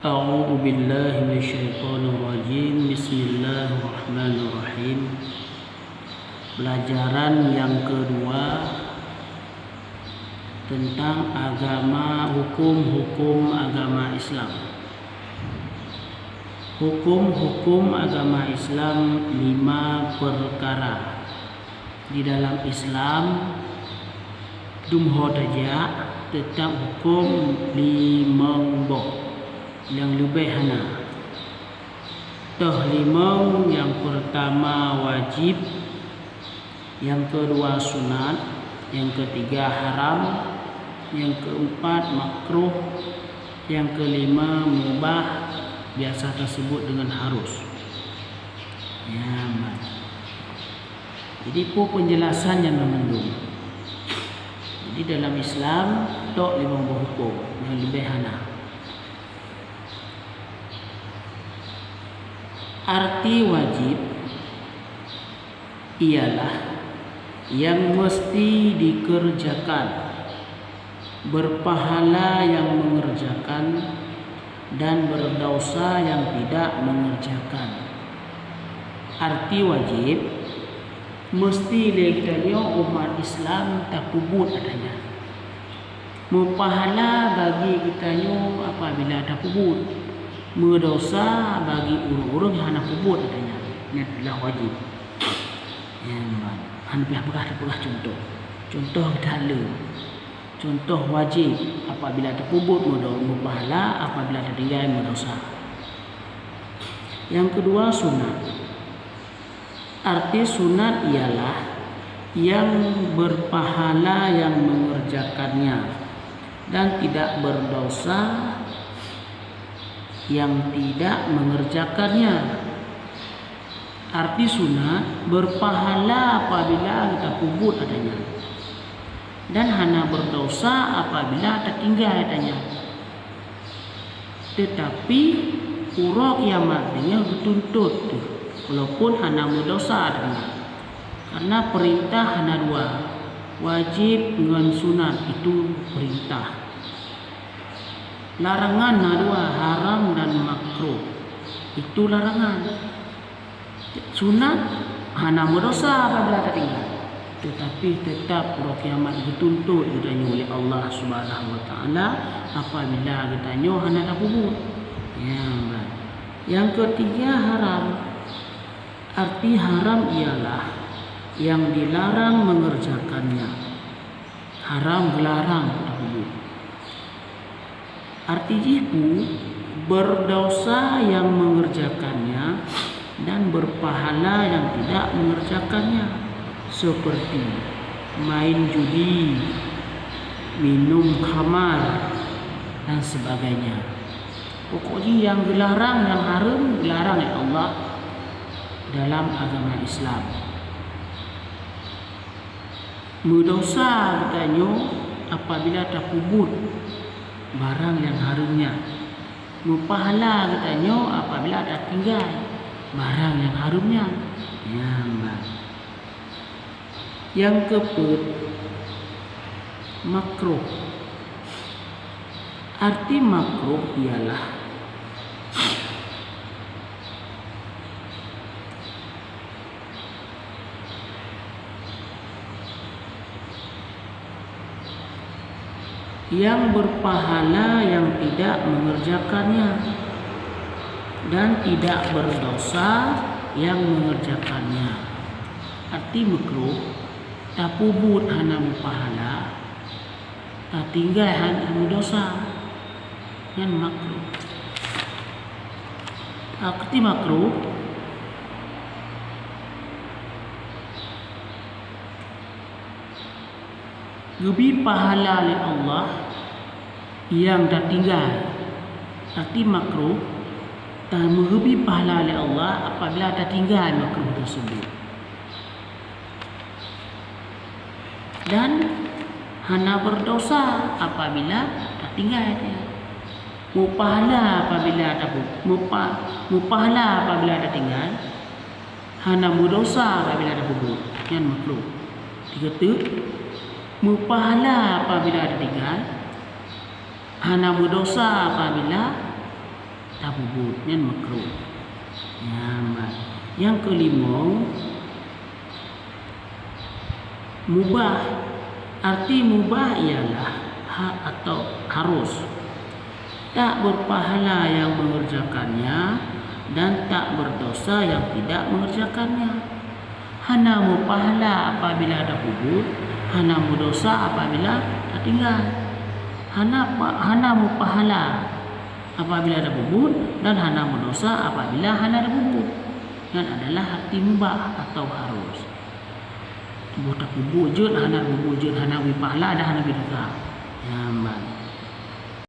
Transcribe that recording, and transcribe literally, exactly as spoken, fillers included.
A'udzubillahi minasyaitonirrajim. Bismillahirrahmanirrahim. Pelajaran yang kedua tentang agama, hukum-hukum agama Islam. Hukum-hukum agama Islam lima perkara. Di dalam Islam, dum ho tajak, tetap hukum limong boh, nyang leubeh hana. Toh limong, nyang peurtama wajib, nyang keudua sunat, nyang keutiga haram, nyang keumpat makruh, nyang keulima mubah, biasa teusebut deungon harus. Ya, man. Jadi, peue peunjelasan nyan meumandum. Jadi, dalam Islam, tok limong boh huköm, nyang leubeh hana. Arti wajib ialah yang mesti dikerjakan, berpahala yang mengerjakan, dan berdosa yang tidak mengerjakan. Arti wajib, meusti lé geutanyoe umat Islam tapeubuet atra nyan. Meupahala bagi geutanyoe apabila tapeubuet, meudosa bagi ureuëng-ureuëng nyang hana peubuet atra nyan. Nyan adalah wajib. Nyan ban. Hana payah peugah, tapeugah cuntoh. Cuntoh geutanyoe le. Cuntoh wajib, apabila tapeubuet meudo-, meupahala, apabila tatinggai meudosa. Nyang keudua sunat. Arti sunat ialah yang berpahala yang mengerjakannya dan tidak berdosa yang tidak mengerjakannya. Arti sunat, berpahala apabila tapeubuet atra nyan, dan hana berdosa apabila tatinggai atra nyan. Teutapi, uroe kiamat nyoe geutuntot teuh, walaupun hana meudosa atra nyan. Karena peurintah hana dua, wajib ngon sunat, itu peurintah. Larangan na dua, haram dan makruh, itu larangan. Sunat hana meudosa apabila tatinggai, teutapi teutap uroe kiamat geutuntot geutanyoe lé Allah Subhanahu wa Taala apabila geutanyoe hana tapeubuet. Nyang ban. Nyang keutiga haram. Arti haram ialah yang dilarang mengerjakannya. Haram geularang tapeubuet. Arti jih peue? Berdosa yang mengerjakannya dan berpahala yang tidak mengerjakannya, seperti main judi, minum khamar, dan sebagainya. Pokok jih nyang geularang, nyang hareuem geularang lé Allah dalam agama Islam. Meudosa geutanyoe apabila tapeubuet barang nyang hareuem nyan. Meupahala geutanyoe apabila tatinggai barang nyang hareuem nyan. Nyang ban. Nyang keupeuet, makruh. Arti makruh ialah yang berpahala yang tidak mengerjakannya, dan tidak berdosa yang mengerjakannya. Arti makruh, tapeubuet hana meupahala, tatinggai hana meudosa, nyan makruh. Arti makruh, geubi pahala lé Allah nyang tatinggai. Arti makruh, tameugeubi pahala lé Allah apabila tatinggai makruh tersebut. Dan hana berdosa apabila tatinggai dia. Meupahala apabila tapu-, meupa-, meupahala apabila tatinggai, hana meudosa apabila tapeubuet, nyan makruh. Tiga teuk, meupahala apabila tatinggai, hana meudosa apabila tapeubuet, nyan makruh. Nyan ban. Nyang keulimong, mubah. Arti mubah ialah hak atau harus. Tak berpahala yang mengerjakannya dan tak berdosa yang tidak mengerjakannya. Hana meupahala apabila tapeubuet, hana meudosa apabila tatinggai. Hana pa-, hana meupahala apabila tapeubuet dan hana meudosa apabila hana tapeubuet. Nyan adalah arti mubah atau harus. Boh tapeubuet jeuet, hana tapeubuet jeuet, hana bri pahala dan hana bri dosa. Nyan ban.